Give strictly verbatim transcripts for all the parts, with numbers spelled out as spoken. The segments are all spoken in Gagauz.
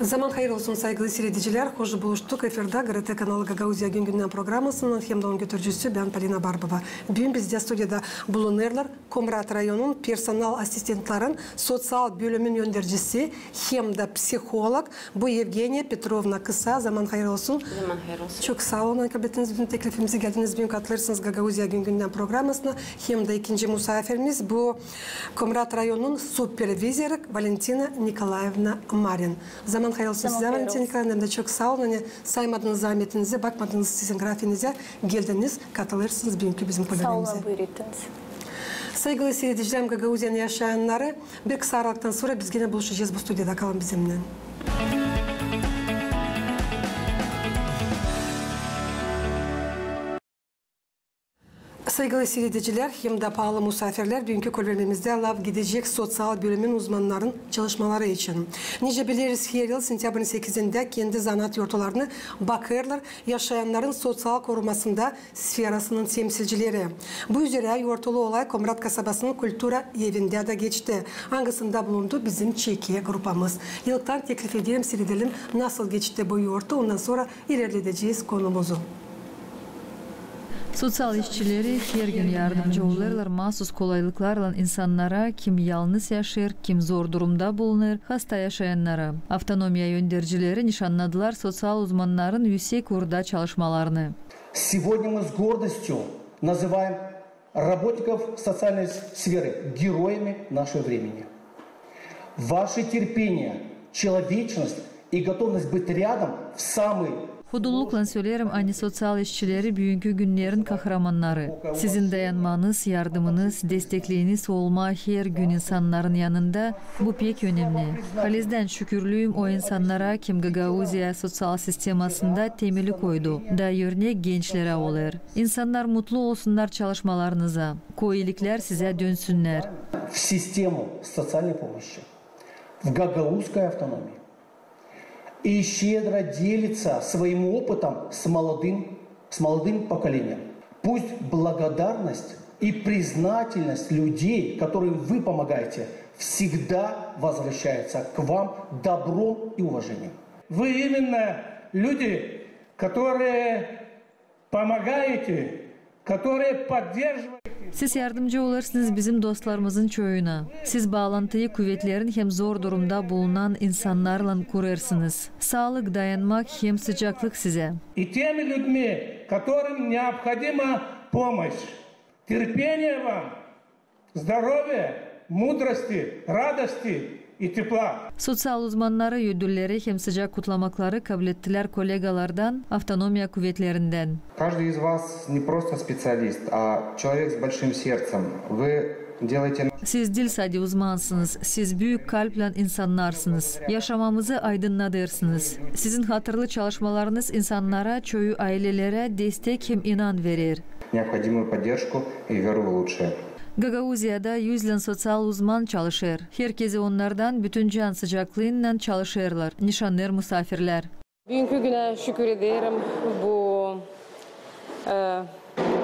Zaman hayır olsun, saygılı siiredicilär. Hoş buluştuk. Efirdä GRT kanalı Gagauziya gün-gündän programasının hem dä onun götürücüsü bän, Polina Barbova. Büün bizdä studiyada bulunêrlar Komrat rayonun personal asistentlerin soţial bölümün öndercisi hem dä psiholog, bu Evgeniya Petrovna Kısa. Zaman hayır olsun. Zaman hayır olsun. Çok saa olun, ani kabul ettiniz bizim teklifimizi, geldiniz büün katılêrsınız Gagauziya gün-gündän programasına. Hem dä ikinci musaafirimiz bu Komrat rayonun supervizörü Valentina Nikolaevna Marin. Zaman hayır olsun sizä, Valentina Nikolaevna, hem dä çok saa olun, ani saymadınız zaametinizi, bakmadınız sizin grafiinizä, geldiniz, katılêrsınız büünkü bizim programamıza. Saa olun, buyur ettiniz. Saygılı siiredicilär, Gagauziyanın yaşayannarı, bir kısa aralıktan sora biz genä buluşacez bu studiyada. Kalın bizimnän. Saygılı siiredicilär hem dä paalı musaafirlär, büünkü kolvermemizdä laf gidecek soţial bölümün uzmannarın çalışmaları için. Nicä bileriz, her yıl sentyabrın sekizindä kendi zanaat yortularını bakêrlar yaşayannarın soţial korumasında sferasının temsilcileri. Bu üzerä yortulu olay Komrat kasabasının kultura evindä dä geçti, angısında bulundu bizim çeki grupamız. İlktän teklif ederim, siiredelim, nasıl geçti bu yortu, ondan sora ilerledecez konumuzu. Soţial işçileri her gün yardımcı olêrlar maasuz kolaylıklarlan insannara, kim yalnız yaşêêr, kim zor durumda bulunêr, hasta yaşayannara. Avtonomiya öndercileri nişannadılar soţial uzmannarın üüsek uurda çalışmalarını. Сегодня мы с гордостью называем работников социальной сферы героями нашего времени. Ваше терпение, человечность и готовность быть рядом в самый... Hudulluklan söleerim, ani soţial işçileri büünkü günnerin kahramannarı. Sizin dayanmanız, yardımınız, destekleyiniz olmaa her gün insannarın yanında, bu pek önemni. Halizdän şükürlüyüm o insannara, kim Gagauziya soţial sistemasında temeli koydu, da örnek gençlerä olêr. İnsannar mutlu olsunnar çalışmalarınıza, koyiliklär sizä dönsünnär. В систему социальной помощи, в гагаузской автономии и щедро делится своим опытом с молодым, с молодым поколением. Пусть благодарность и признательность людей, которым вы помогаете, всегда возвращается к вам добром и уважением. Вы именно люди, которые помогаете, которые поддерживаете. Siz yardımcı olêrsınız bizim dostlarımızın çoyuna. Siz baalantıyı kuvetlerin hem zor durumda bulunan insannarlan kurêrsınız. Saalık, dayanmak hem sıcaklık sizä. И теми людьми, которым необходима помощь. Терпения вам, здоровья, мудрости, радости и тепла. Soţial uzmannarı, ödülleri hem sıcak kutlamakları kablettilär kollegalardan, avtonomiya kuvetlerindän. Каждый из вас не просто специалист, а человек с большим сердцем. Вы делаете... Siz diil sade uzmansınız, siz büük kalplän insannarsınız. Yaşamamızı aydınnadêrsınız. Sizin hatırlı çalışmalarınız insannara, çoyu ailelerä destek hem inan verer. Необходимую поддержку и веру в лучшее. Gagauziyada üzlän soţial uzman çalışêr. Herkezi onnardan bütün can sıcaklıınnan çalışêrlar, nişanêr musaafirlär. Büünkü günä şükür ederim bu, e,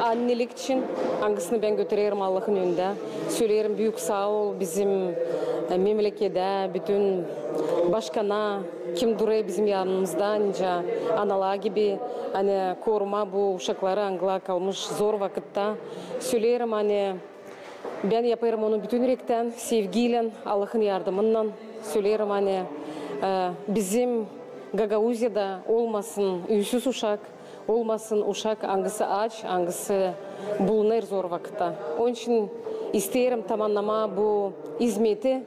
annelik için, angısını bän götürerim Allahın önündä. Söleerim büük saa ol bizim, e, memlekedä, bütün başkana, kim durêr bizim yanımızda, nicä analar gibi, ani korumaa bu uşakları, angılar kalmış zor vakıtta. Söleerim, ani bän yapêrım onu bütün ürektän, sevgiylän, Allahın yardımınnan. Söleerim, ani, e, bizim Gagauziyada olmasın üüsüz uşak, olmasın uşak, angısı aç, angısı bulunêr zor vakıtta. Onun için isteerim tamannamaa bu izmeti,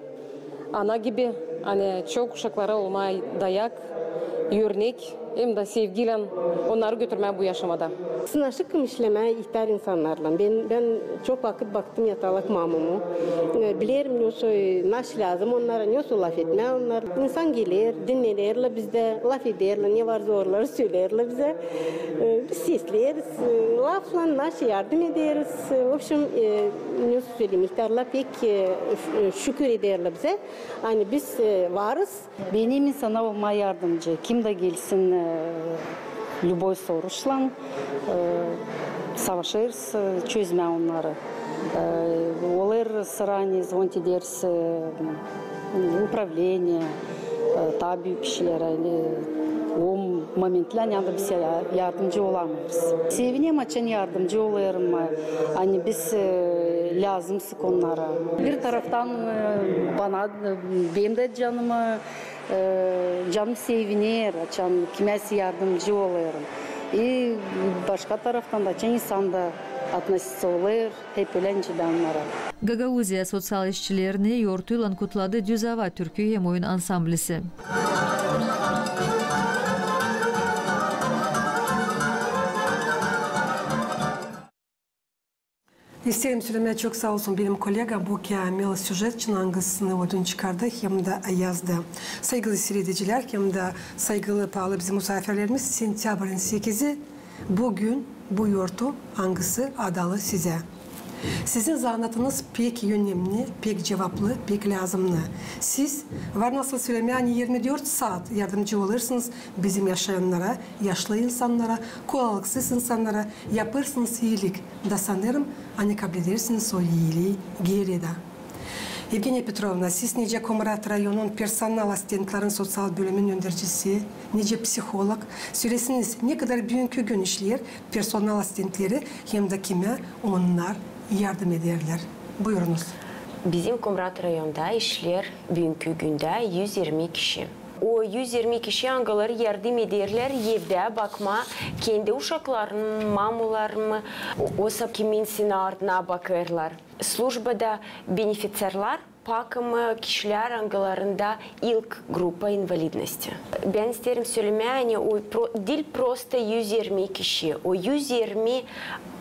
ana gibi, ani çok uşaklara olmaa dayak, örnek, hem dä sevgiylän onnarı götürmää bu yaşamada. Sınaşıkım işlemää ihtär insannarlan. Bän, bän çok vakıt baktım yatalak mamamı. E, bilerim, ne, e, nasıl lääzım onnara, ne lafetmää onnar. İnsan geler, dinnärlär bizdä, lafederlär, ne var zorları söleerlär bizä. E, biz sesleriz, e, laflan nasıl yardım ederiz. E, в общем, e, ne söleyim, ihtärlar pek, e, ş-, şükür ederlär bizä. Ani biz, e, varız. Benim insana olmaa yardımcı. Kim dä gelsin, e, любой soruşlan, e, savaşêrız, e, çözmää onnarı. E, olêr sıra, ani zvonit ederiz, e, управление, E, taa büük işlär, ani o momentlär, ani biz ya-, yardımcı olamêêrız. Sevinerim, açan yardımcı olêrım, ani biz, e, lääzımsık onnara. Bir taraftan, e, bana, e, benim dä canımı, e, canım seviner, açan kimä yardımcı olêrım. E, başka taraftan da, açan insan da относится olêr hep ölä nicä dä onnara. Gagauziya soţial işçilerini yortuylan kutladı Düz ava türkü hem oyun ansamblisi. İsteerim sölemää, çok saa olsun benim kollegam, bu Kamil Süjetçin, angısını o dün çıkardı hem dä yazdı. Saygılı siiredicilär hem dä saygılı, paalı bizim musaafirlerimiz, sentyabrın sekizi bu gün, bu yortu, angısı adalı sizä. Sizin zanaatınız pek önemni, pek cuvaplı, pek lääzımnı. Siz, var nasıl sölemää, ani irmi dört saat yardımcı olêrsınız bizim yaşayannara, yaşlı insannara, kolaylıksız insannara, yapêrsınız iilik, da sanêrım, ani kabledersiniz o iilii geeri dä. Evgeniya Petrovna, siz nicä Komrat rayonun personal asistentlerin soţial bölümün öndercisi, nicä psiholog, sölesiniz, ne kadar büünkü gün işleer personal asistentleri hem dä kimä onnar yardım ederlär. Buyurunuz. Bizim Komrat rayonda işleer büünkü gündä üz irmi kişi. O üz irmi kişi, angıları yardım ederlär evdä bakmaa kendi uşaklarını, mamularını, o, osa kiminsin ardına bakêrlar. Slujbada beneficiarlar, pakım kişilär, angılarında ilk grupa invalidnosti. Bän isteerim sölemää, ani o pro-, diil prosta üz irmi kişi, o üz irmi,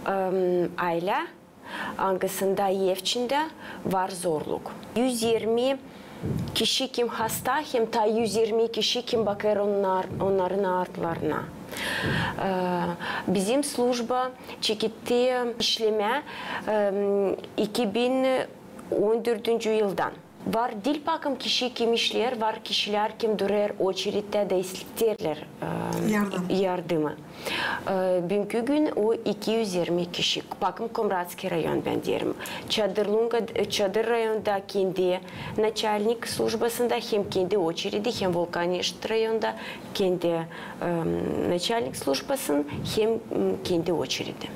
em, aylä, angısında ev içindä var zorluk. Üz irmi kişi, kim hasta, hem taa üz irmi kişi, kim bakêr onnar-, onnarın artlarına. E, bizim slujba çeketti işlemää, em, iki bin on dördüncü yıldan. Var diil pakım kişi, kim işleer, var kişilär, kim durêr oçeredtä da isteerlär, e, yardım. Yardımı. E, büünkü gün o iki üz irmi kişi. Pakım Komratski rayon, bän deerim. Çadır Lunga, Çadır rayonda kendi naçalnik slujbasında hem kendi oçeredi, hem Vulkaneşt rayonda kendi, em, naçalnik slujbasın hem, m, kendi oçeredi.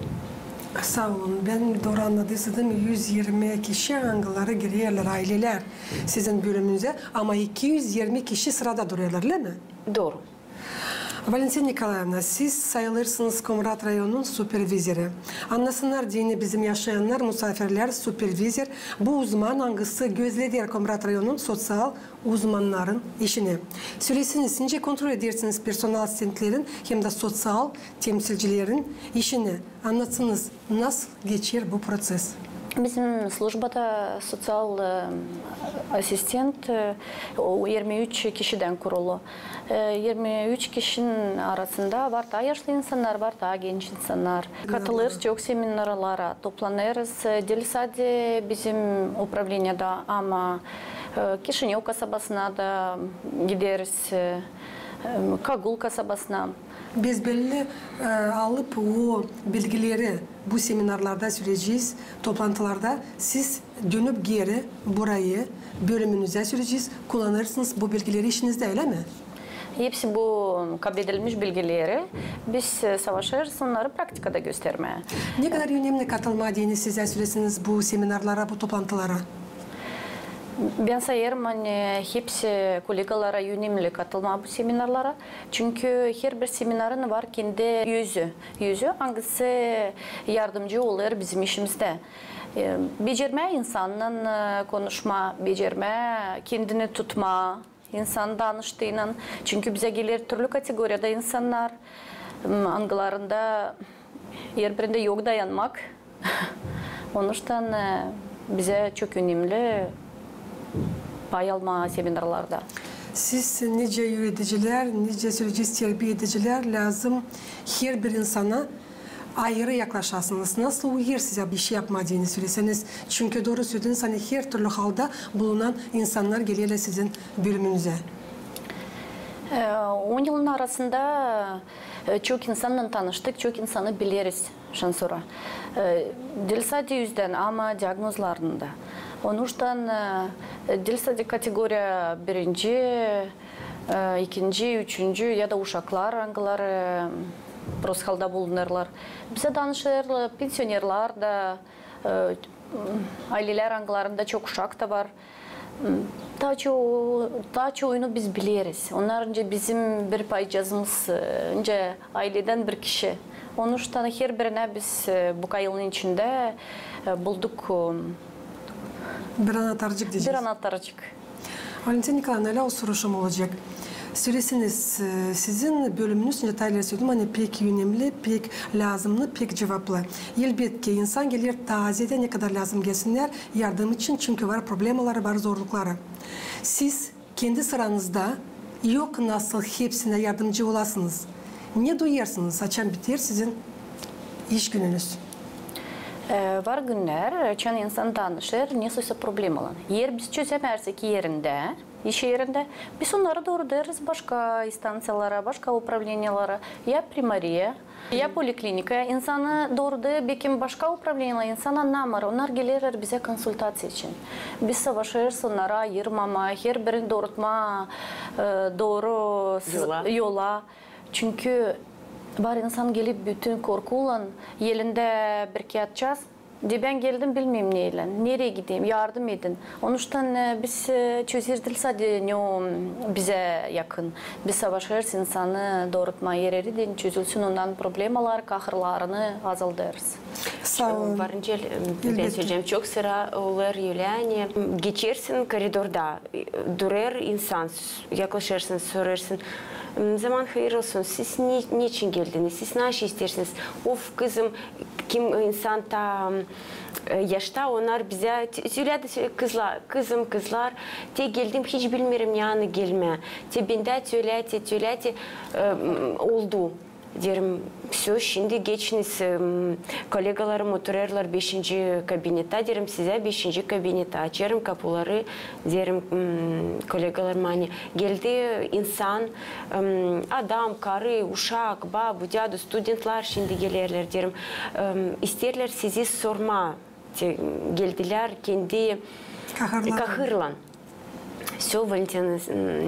Saa olun. Bän dooru annadıysaydım, üz irmi kişi, angıları girerlär, aylelär sizin bölümünüzä, ama iki üz irmi kişi sırada durêrlar, ölä mi? Dooru. Valentina Nikolaevna, siz sayılêrsınız Komrat rayonun supervizörü. Annasınnar deyni bizim yaşayannar, musaafirlär, supervizör, bu uzman, angısı gözleder Komrat rayonun soţial uzmannarın işini. Sölesiniz, nicä kontrol edersiniz personal asistentlerin hem dä soţial temsilcilerin işini? Annatsınız, nasıl geçer bu proţes? Bizim slujbada soţial, e, asistent, e, o irmi üç kişidän kurulu. E, irmi üç kişinin arasında var taa yaşlı insannar, var taa genç insannar. Katılêrız çok seminarlara, toplanêrız. E, diil sade bizim upravleniyada, ama, e, Kişinöv kasabasına da gideriz, e, e, Kagul kasabasına. Biz belli, e, alıp o bilgileri bu seminarlarda söleyecez, toplantılarda siz dönüp geeri burayı, bölümünüzä söleyecez, kullanêrsınız bu bilgileri işinizdä, ölä mi? Hepsi bu kabledilmiş bilgileri biz, e, savaşêrız onnarı praktikada göstermää. Ne kadar önemli katılmaa deyni sizä söleseniz bu seminarlara, bu toplantılara? Bän sayêrım, ani hepsi kollegalara önemli katılmaa bu seminarlara. Çünkü herbir seminarın var kendi özü. Özü, angısı yardımcı olêr bizim işimizdä. E, becermää insannan, e, konuşmaa, becermää kendini tutmaa insan danıştıynan. Çünkü bizä geler türlü kategoriyada insannar, m, angılarında herbirindä yok dayanmak. Onuştan, e, bizä çok önemli pay almaa seminarlarda. Siz nicä üüredicilär, nicä söleyecez, terbiya edicilär, lääzım herbir insana ayırı yaklaşasınız. Nasıl uyar sizä bir şey yapmaa deyni söleseniz. Çünkü dooru sölediniz, ani her türlü halda bulunan insannar gelerlär sizin bölümünüzä. E, on yılın arasında, e, çok insannan tanıştık, çok insanı bileriz şansora. E, diil sade üzdän, ama diagnozlarını da. Onuştan, e, diil sade kategoriya birinci, e, ikinci, üçüncü ya da uşaklar, angıları, e, prost halda bulunêrlar. Bizä danışêrlar pensionerlar da, e, aylelär, angılarında çok uşak da var. Taa ço-, taa çoyunu biz bileriz. Onnar nicä bizim bir paycazımız, e, nicä ayledän bir kişi. Onuştan herbirinä biz, e, bu kayılın içindä, e, bulduk, e, bir anahtarcık deyecez. Bir anahtarcık. Valentina Nikolaevna, ölä o soruşum olacek. Söleseniz, e, sizin bölümünüz, nicä taa ileri söledim, ani pek önemli, pek lääzımnı, pek cuvaplı. Elbetki, insan geler taaziedä, ne kadar lääzım gelsinnär, yardım için, çünkü var problemaları, var zorlukları. Siz kendi sıranızda yok nasıl hepsinä yardımcı olasınız. Ne duyêrsınız, açan biter sizin iş gününüz? E, var günnär, açan insan danışêr nesoysa problemalan. Eer biz çözämärsek erindä, iş erindä, biz onnarı doorudêrız başka instanţiyalara, başka upravleniyalara, ya primariyaya, ya poliklinikaya. İnsanı doorudêr, bekim, başka upravleniyalara, insan annamêêr, onnar gelerlär bizä konsultaţiya için. Biz savaşêrız onnarı ayırmamaa, herbirini doorutmaa, e, dooru s-, yola. Çünkü var insan gelip bütün korkuylan, elindä bir kiyatçaaz, deyni bän geldim, bilmeerim neylän, nereyi gideyim, yardım edin. Onuştan, e, biz, e, çözeriz diil sade ne o bizä yakın. Biz savaşêrız insanı doorutmaa ereri deyni çözülsün, ondan problemalar, kahırlarını azaldêrız. Saa olun. Varınca, e, bän söleyecäm, çok sıra olêr ölä, ani geçersin koridorda, e, durêr insan, s-, yaklaşêrsın, sorêrsın, m, zaman hayır olsun, siz ne, neçin geldiniz, siz naşey isteersiniz? Of, kızım, kim insan taa, e, yaşta, onnar bizä t-, söledi, sö-, kızlar, kızım, kızlar, te geldim, hiç bilmeerim, ne ani gelmää. Te bendä te ölä, te, te ölä, te, e, m, oldu. Deerim, всё, şindi geçiniz, e, m, kollegalarım oturêrlar beşinci kabinettä, deerim, sizä beşinci kabinettä. Açêrım kapuları, deerim, m, kollegalarıma, ani geldi insan, m, adam, karı, uşak, babu, dädu, studentlar şindi gelerlär, deerim, m, isteerlär sizi sormaa. Te, geldilär kendi kahırlan. Всё, Валентина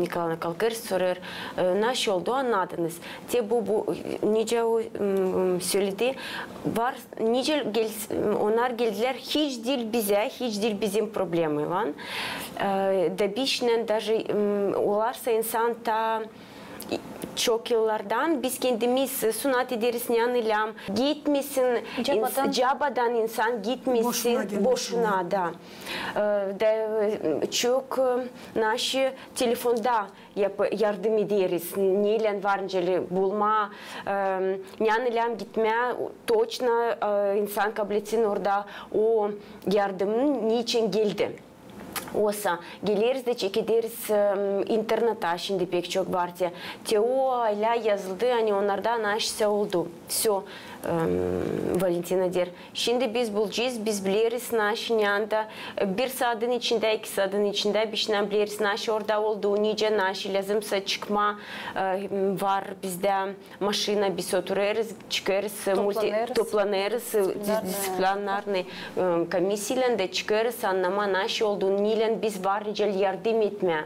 Николаевна kalkêr, sorêr, e, naşey oldu, annadınız. Te bu, bu, nicä o, m, söledi, var, nicä gel-, onnar geldilär hiç diil bizä, hiç diil bizim problemaylan. E, da bizimnän даже, m, olarsa insan taa çok yıllardan biz kendimiz, e, sunat ederiz, ne ani lääm gitmesin, cabadan insan gitmesin boşuna da. E, da, e, çok, e, naşey telefonda yap-, yardım ederiz, neylän var nicä bulmaa, e, ne ani lääm gitmää, точно, e, insan kabletsin orada o yardımın neçin geldi. Osa geleriz da çekederiz, e, internata, şindi pek çok var te. Te o ölä yazıldı, ani onnarda naşey oldu. Всё, e, Валентина deer. Şindi biz bulacez, biz bileriz, naşey ne anda, e, bir saadın içindä, iki saadın içindä, biz şindi bileriz, naşey orada oldu, nicä, naşey lääzımsa çıkmaa, e, var bizdä maşina, biz oturêrız, çıkêrız, e, multi-, toplanêrız, e, disciplinarnıy, e, komisiyaylan da çıkêrız annamaa, naşey oldu, neylän biz var nicä yardım etmää.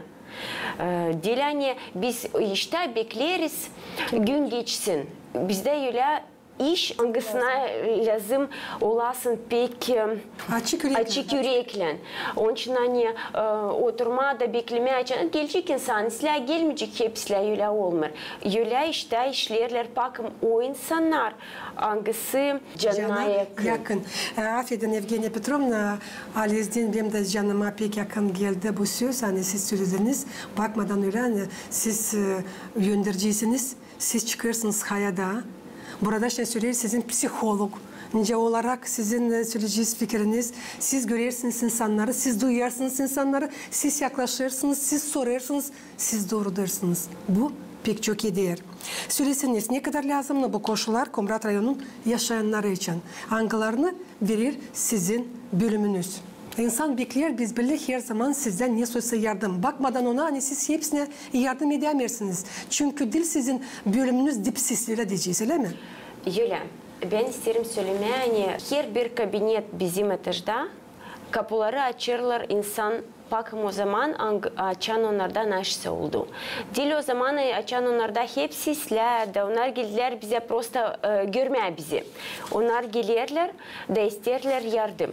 E, diil ani biz iştä bekleriz, gün geçsin. Bizdä ölä iş, angısına lääzım olasın pek, e, açık üreklän. Açık üreklän. Onun için ani, e, oturmaa da beklemää, açan gelecek insan, islää gelmeyecek, hepsi islää, ölä olmêêr. Ölä iştä işleerlär bakım o insannar, angısı canına yakın. E, afedin, Evgeniya Petrovna, halizdän benim dä canıma pek yakın geldi bu söz, ani siz sölediniz, bakmadan ölä, ani siz, e, öndercisiniz. Siz çıkêrsınız hayada. Burada şindi söleer sizin psiholog. Nicä olarak sizin, e, söleyeceniz fikiriniz. Siz görersiniz insannarı, siz duyêrsınız insannarı, siz yaklaşêrsınız, siz sorêrsınız, siz doorudêrsınız. Bu pek çok eder. Söleseniz, ne kadar lääzımnı bu koşullar Komrat rayonunun yaşayannarı için? Angılarını verer sizin bölümünüz. İnsan bekleer, biz bilä, herzaman sizdän nesoysa yardım. Bakmadan ona, ani siz hepsinä yardım edämeersiniz. Çünkü diil sizin bölümünüz dipsiz, ölä deyecez, ölä mi? Ölä. Bän isteerim sölemää, ani herbir kabinet bizim etajda, kapuları açêrlar insan Bakın, o zaman, ang-, açan onnarda neşeysa oldu. Diil o zaman, e, açan onnarda hepsi islää, da onnar geldilär bizä prosta, e, görmää bizi. Onnar gelerlär da isteerlär yardım.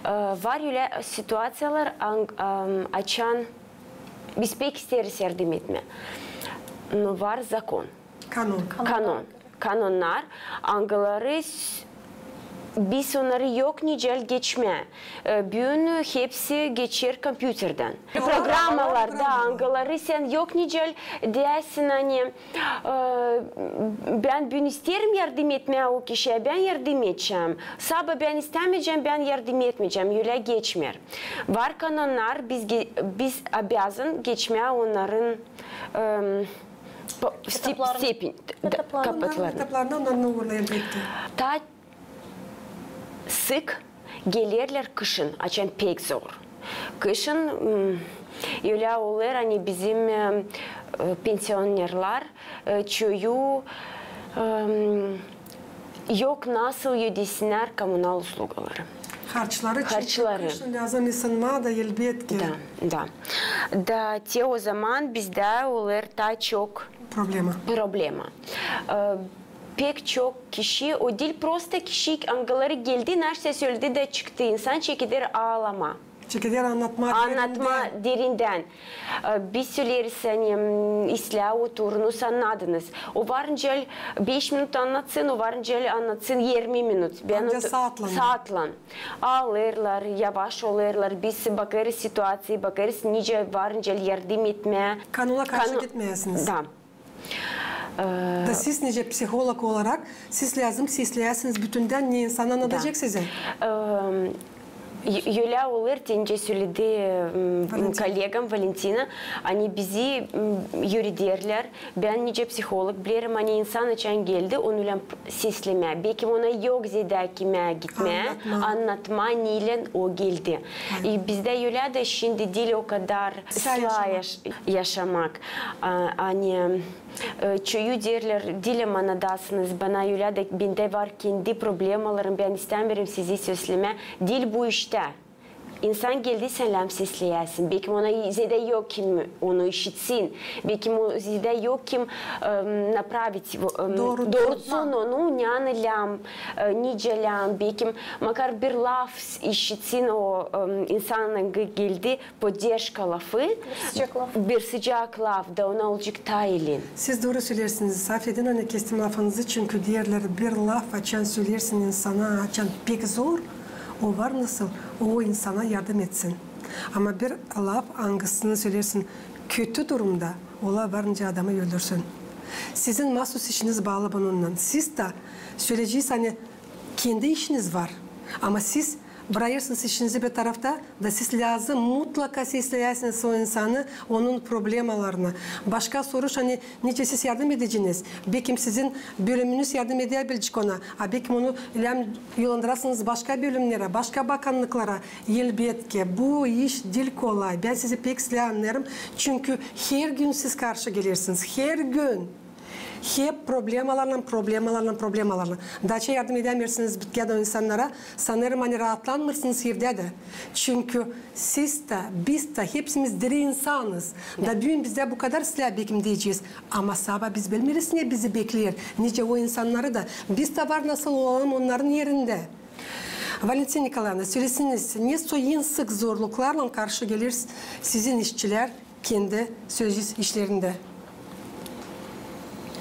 E, var ölä situaţiyalar, ang-, am, açan biz pek isteeriz yardım etmää. No var zakon. Kanon. Kanon. Kanonnar, angıları s-, biz onnarı yok nicä geçmää. E, büün hepsi geçer kompüterdän. Programalarda, angıları sän yok nicä deersin, ani, e, bän büün isteerim yardım etmää o kişiyä, bän yardım edecäm. Sabaa bän istämeyecäm, bän yardım etmeyecäm, ölä geçmeer. Var kanonnar, biz ge-, biz обязан geçmää onnarın, em, po-, step-, etaplarını. Stepin, da, etaplarını. Etaplarını onnarın uuruna, elbetki. Taa sık gelerlär kışın, açan pek zor. Kışın, m, ölä olêr, ani bizim, e, e, pensionerlar, e, çoyu, em, yok nasıl ödesinnär komunal uslugaları. Harçları, çünkü kışın lääzım isınmaa da, elbetki. Da, da. Da te o zaman bizdä olêr taa çok problema. Problema. E, pek çok kişi, o diil prosta kişi, angıları geldi, neşeysa söledi da çıktı, insan çekeder aalamaa. Çekeder annatmaa derindän. Annatmaa derindän. E, biz söleriz, ani, m, islää oturunuz, annadınız. O var nicä beş minut annatsın, o var nicä annatsın irmi minut. Bän... Ancak o saatlan. Saatlan. Aalêêrlar, yavaş olêrlar. Biz bakêrız situaţiyayı, bakêrız nicä var nicä yardım etmää. Kanona karşı gitmeyäsiniz. Da. E, da siz nicä psiholog olarak, siz lääzım sesleyäsiniz bütündän, ne insan annadacek sizä. E, ölä olêr, te nicä söledi, m, kollegam Valentina, ani bizi, m, ödederlär. Bän nicä psiholog bilerim, ani insan açan geldi, onu lääzım seslemää. Bekim ona yok zerä kimä gitmää, annatmaa, neylän o geldi. E, bizdä ölä da şindi diil o kadar sä yaşamak. A, ani, e, çoyu deerlär, diil annadasınız bana, ölä da bendä var kendi problemalarım, bän istämeerim sizi seslemää. Diil bu iştä. İnsan geldi, sän lääzım sesleyäsin. Bekim ona zerä yok kim onu işitsin. Bekim o zerä yok kim, em, направить, em, doorutsın onu, ne ani lääzım, e, nicä lääzım. Bekim makar bir laf işitsin o, em, insan, angı geldi, поддержка lafı. Bir sıcak laf. Bir sıcak laf, da ona olacek taa iilin. Siz dooru söleersiniz. Afedin, ani kestim lafınızı, çünkü deerlär, bir laf açan söleersin insana, açan pek zor, o var nasıl o insana yardım etsin. Ama bir laf, angısını söleersin kötü durumda, ola var nicä adamı öldürsün. Sizin maasuz işiniz baalı bununnan. Siz dä söleyeceniz, ani kendi işiniz var. Ama siz brakêrsınız işinizi bir tarafta, da siz lääzım mutlaka sesleyäsiniz o insanı, onun problemalarını. Başka soruş, ani nicä siz yardım edeceniz. Bekim sizin bölümünüz yardım edebilecek ona. A bekim onu lääzım yollandırasınız başka bölümnerä, başka bakannıklara. Elbetki, bu iş diil kolay. Bän sizi pek islää annêêrım. Çünkü hergün siz karşı gelersiniz. Hergün. Hep problemalarlan, problemalarlan, problemalarlan. Daça yardım edämeersiniz bitkiyä da o insannara, sanêrım, ani raatlanmêêrsınız evdä dä. Çünkü siz dä, biz dä, hepsimiz diri insanız. Da büün bizdä bu kadar islää, bekim deyecez. Ama sabaa biz bilmeeriz, ne bizi bekleer, nicä o insannarı da. Biz dä var nasıl olalım onnarın erindä. Valentina Nikolaevna, söleseniz, ne soy en sık zorluklarlan karşı geler sizin işçilär kendi söleyeceniz işlerindä?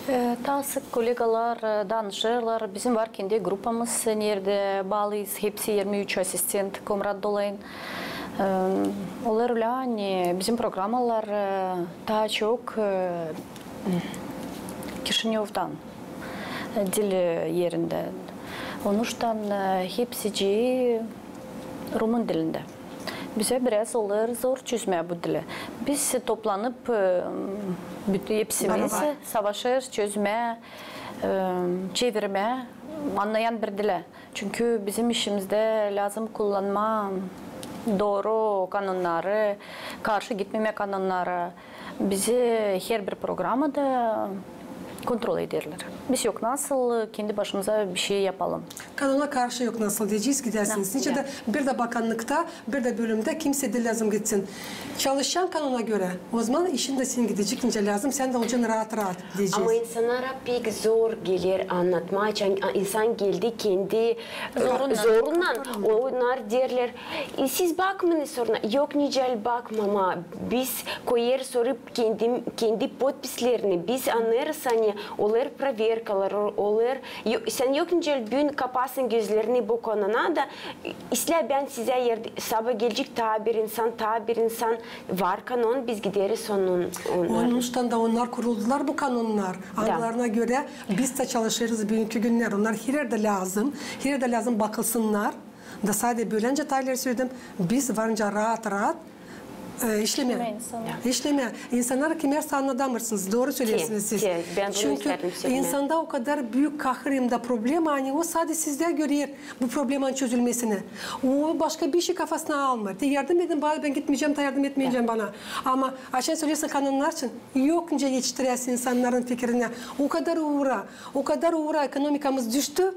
E, taa sık kollegalar, e, danışêrlar. Bizim var kendi gruppamız, neredä baalıyız hepsi irmi üç asistent Komrat Dolayın. E, olar ölä, ani bizim programalar, e, taa çok, e, Kişinövdan, e, dil erindä. Onuştan, e, hepsicii rumın dilindä. Bizä biraz olêr zor çözmää bu dili. Biz toplanıp, e, büt-, hepsimiz savaşêrız çözmää, e, çevirmää annayan bir dilä. Çünkü bizim işimizdä lääzım kullanmaa dooru kanonnarı, karşı gitmemää kanonnara. Bizi herbir programada kontrol ederlär. Biz yok nasıl kendi başımıza bir şey yapalım. Kanona karşı yok nasıl deyecez, gidersiniz. Nicä dä bir dä bakannıkta, bir dä bölümdä kimsey diil lääzım gitsin. Çalışan kanona görä, ozaman işin dä senin gidecek nicä lääzım, sän dä olacan raat-raat deyecez. Ama insannara pek zor geler annatmaa, açan insan geldi kendi zorunnan. Zorunnan. Onnar deerlär, e, siz bakmayın soruna. Yok nicä bakmamaa, biz koyêrız orayı kendi, kendi potpislerini, biz annêêrız, ani olêr proverkalar, o-, olêr, sän yok nicä büün kapasın gözlerini bu konuda da, islää bän sizä yardım, saba gelecek taa bir insan, taa bir insan var kanon, biz gideriz onun, onnar. Onuştan da onnar kuruldular bu kanonnar. Da. Angılarına görä biz dä çalışêrız büünkü günnär. Onnar her erdä lääzım, her erdä lääzım bakılsınnar. Da sade bölä nicä taa ileri söledim, biz varınca raat-raat e, işlemää. İşlemää insannar. İşlemää. İnsannar kimär sannadamêrsınız. Dooru söleersiniz siz. Çünkü insanda o kadar büük kahır hem dä problema, ani o sade sizdä görer bu problemanın çözülmesini. O başka bir şey kafasına almêêr. Te yardım edin bana, bän gitmeyecäm, taa yardım etmeyecäm bana. Ama açan söleersin kanonnar için, yok nicä etiştiräsin insannarın fikirini. O kadar uura, o kadar uura ekonomikamız düştü.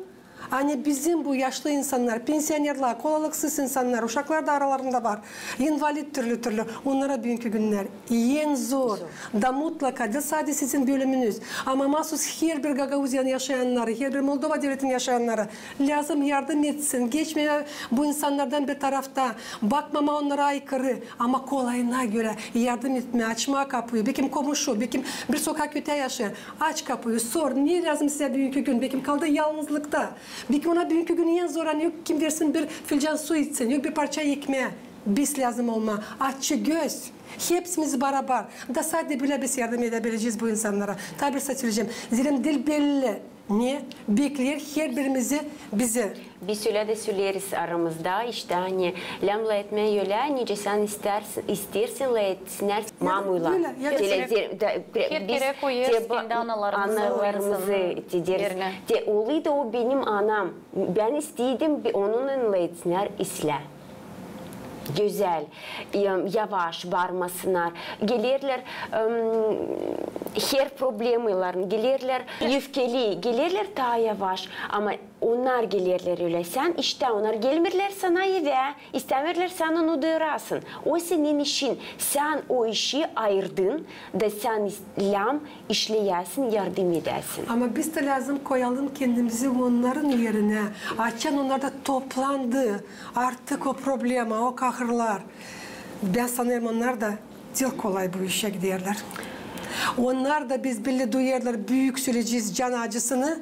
Ani bizim bu yaşlı insannar, pensionerlär, kolaylıksız insannar, uşaklar da aralarında var, invalid türlü-türlü, onnara büünkü günnär en zor. Da mutlaka, diil sade sizin bölümünüz, ama maasuz herbir Gagauziyanın yaşayannarı, herbir Moldova devletinin yaşayannarı lääzım yardım etsin. Geçmeyelim bu insannardan bir tarafta, bakmamaa onnara aykırı, ama kolayına görä yardım etmää, açmaa kapuyu. Bekim komuşu, bekim bir sokak ötää yaşêêr. Aç kapuyu, sor, ne lääzım sizä büünkü gün? Bekim kaldı yalnızlıkta. Bekim ona büünkü gün en zor, ani yok kim versin bir filcan su içsin, yok bir parça ekmää. Biz lääzım olmaa açıgöz. Hepsimiz barabar. Da sade bölä biz yardım edebilecez bu insannara. Taa bir şey söleecäm. Zerä diil belli, ne bekleer herbirimizi, bizi. Biz ölä dä söleeriz aramızda, işte, ani lääzım etmää ölä, nicä sän isteersin, isteersin, lääzım etsinnär mamuylan. Ölä, ya da televizor, da, pre-, her kerä koyêrız kendi analarımızı, analarımızı insanın yerine. Te olaydı o benim anam. Bän istedim, bi-, onunnan lääzım etsinnär islää. Gözäl, em, yavaş barmasınnar. Gelerlär, em, her problemaylan, gelerlär öfkeli, gelerlär taa yavaş. Ama onnar gelerlär ölä. Sän işte, onnar gelmeerlär sana evä, istämeerlär sän onu doyurasın. O senin işin. Sän o işi ayırdın da sän is-, lääzım işleyäsin, yardım edäsin. Ama biz dä lääzım koyalım kendimizi onnarın erinä. Açan onnar da toplandı artık o problema, o kahırlar. Bän sanêrım, onnar da diil kolay bu işä giderlär. Onnar da, biz belli duyêrlar büük, söleecez, can acısını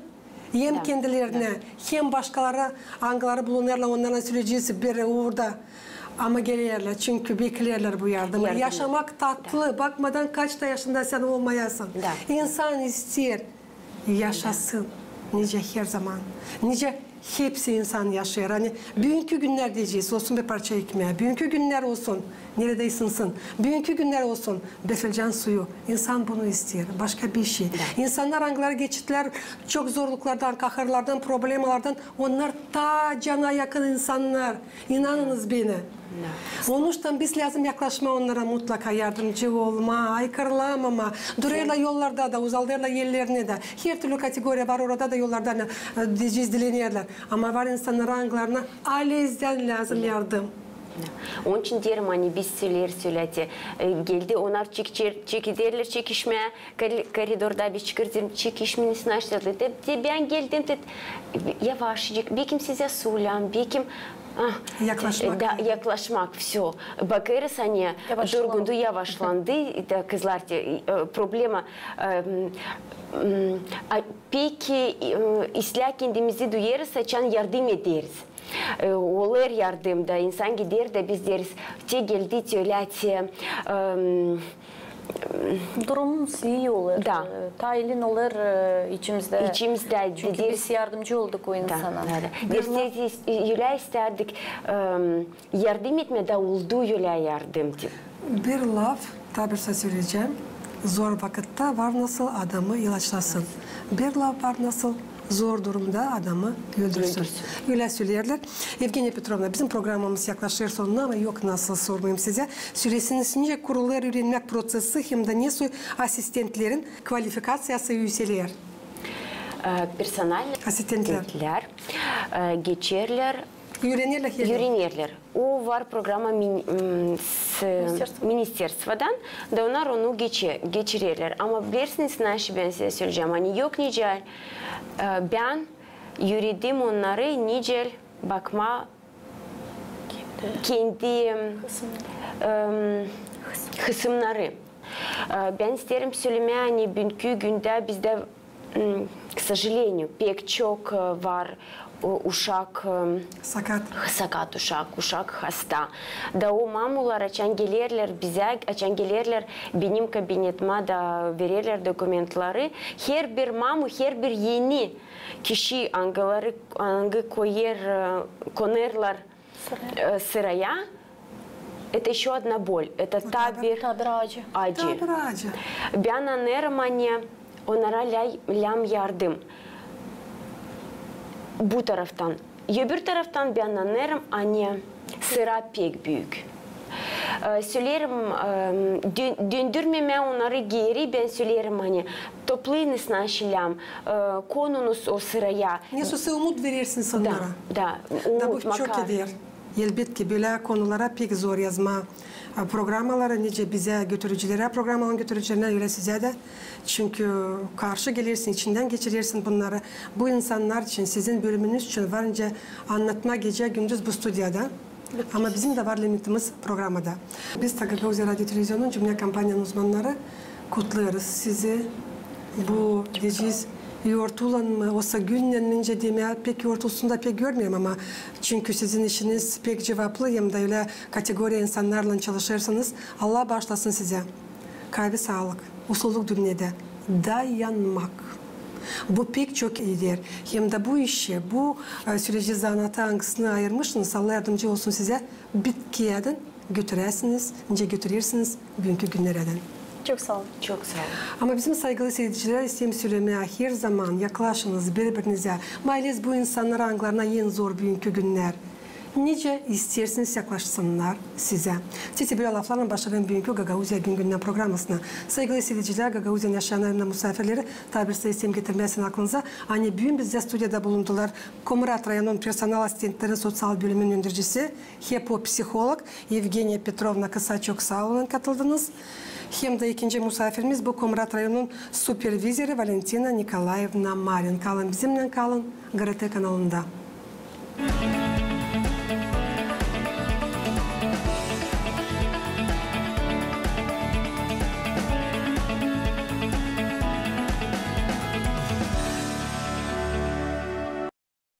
hem kendilerinä, hem başkaları, angıları bulunêrlar, onnara söleecez bir uurda. Ama gelerlär, çünkü bekleerlär bu yardımı. Yaşamak tatlı, bakmadan kaç da yaşında sän olmayasın. İnsan isteer yaşasın, nicä herzaman, nicä hepsi insan yaşêêr. Ani büünkü günnär deyecez, olsun bir parça ekmää. Büünkü günnär olsun, neredä ısınsın. Büünkü günnär olsun, bir filcan suyu. İnsan bunu isteer, başka bir şey. İnsannar, angıları geçirdilär çok zorluklardan, kahırlardan, problemalardan, onnar taa cana yakın insannar. İnanınız beni. Onuştan biz lääzım yaklaşmaa onnara mutlaka, yardımcı olmaa, aykırılamamaa. Durêrlar yollarda da, uzaldêrlar ellerinä dä. Her türlü kategoriya var orada da, yollarda, e, deyecez, dilenerlär. Ama var insannar, angılarına alezdän lääzım yardım. Onun için deerim, ani biz söleeriz, söleeriz, e, geldi, onnar çek-, çek-, çekederlär çekişmää, kori-, koridorda biz çıkêrız, çekişmeyin, işte, te, te bän geldim, te, yavaşçık, bekim sizä su lääzım, bekim, ah, yaklaşmak. Da, yaklaşmak, всё. Bakêrız, ani durgundu, yavaşlandı, da kızlar, te, e, problema, e, m, m, a, pek, e, islää kendimizi duyêrız, açan yardım ederiz. E, olêr yardım da, insan gider da, biz deeriz, te geldi, te ölä, te, em, durumumuz ii olêr. Da. E, taa ilin olêr, e, içimizdä. İçimizdä. Çünkü biz yardımcı olduk o insana. Da, da, da. Biz ölä istärdik, em, yardım etmää da oldu ölä yardım. Bir laf, taa bir şey söleyecäm. Zor vakıtta var nasıl adamı ilaçlasın. Bir laf var nasıl Zor durumda adamı öldürsün. Öldürsün. Ölä söleerlär. Evgeniya Petrovna, bizim programamız yaklaşêr sonuna, ama yok nasıl sormayım sizä. Söleseniz, nicä kurulêr üürenmäk prosesi hem dä ne soy asistentlerin kvalifikaţiyası üüseler? E, personal asistentler, e, geçerlär. Üürenerlär. Üürenerlär. O var programa min-, m, s-, ministerstvodan, da onnar onu geçe-, geçirerlär. Ama bilersiniz, naşı, bän sizä söleyecäm, ani yok nicä, e, bän üüredim onnarı nicä bakmaa kendi, em, hısımnarı. E, bän isteerim sölemää, ani büünkü gündä bizdä, m, к сожалению, pek çok, e, var, e, uşak, e, sakat. Sakat uşak, uşak hasta. Da o mamular, açan gelerlär bizä, açan gelerlär benim kabinetimä da vererlär dokumentleri, herbir mamu, herbir eni kişi, angıları, angı koyêr, e, konêrlar, e, sıraya, это ещё одна боль. Это taa bir acı. Taa bir acı. Bän annêêrım, ani onnara lä-, lääzım yardım. Bu taraftan. Öbür taraftan bän annêêrım, ani sıra pek büük. E, söleerim, e, dön-, döndürmemää onnarı geeri, bän söleerim, ani toplayınız naşı lääzım, e, konunuz o sıraya. Nesoy umut verersiniz onnara. Da, da, umut, makar. Elbetki, bölä konulara pek zor yazmaa, e, programaları, nicä bizä götürücülerä, programaların götürücülerinä, ölä sizä dä. Çünkü karşı gelersin, içindän geçirersin bunnarı. Bu insannar için, sizin bölümünüz için var nicä annatmaa gecä-gündüz bu studiyada. Ama bizim dä var limitimiz programada. Biz dä Gagauziya radio televizionunun cümlä kompaniyanın uzmannarı kutlêêrız sizi. Bu deyecez, yortulan mı, osa günnän mi, nicä demää, pek yortulsun da pek görmeerim, ama çünkü sizin işiniz pek cuvaplı, hem dä ölä kategoriya insannarlan çalışêrsınız. Allah baaşlasın sizä. Kalbä saalık, usluluk dünnedä, dayanmak. Bu pek çok eder. Hem dä bu işi, bu, e, süreci, zanaatı, angısını ayırmışsınız, Allah yardımcı olsun sizä, bitkiyädän götüräsiniz, nicä götürersiniz büünkü günnerä dän. Çok saa olun. Çok saa olun. Ama bizim, saygılı siiredicilerä, isteerim sölemää, herzaman yaklaşınız biri-birinizä. Maylez bu insannar, angılarına en zor büünkü günnär. Nicä isteersiniz yaklaşsınnar sizä. Te bölä laflarlan başlarım büünkü Gagauziya gün-gündän programasını. Saygılı siiredicilerä, Gagauziyanın yaşayanları, musafirleri, taa bir sıra isteerim getirmää sizin aklınıza, ani büün bizdä studiyada bulundular Komrat rayonunun personal asistentlerinin soţial bölümünün öndercisi He, bu psiholog Evgeniya Petrovna Kısa, çok saa olun, katıldınız. Hem dä ikinci musafirimiz bu Komrat rayonunun supervizörü Valentina Nikolaevna Marin. Kalın bizimnän, kalın GRT kanalında.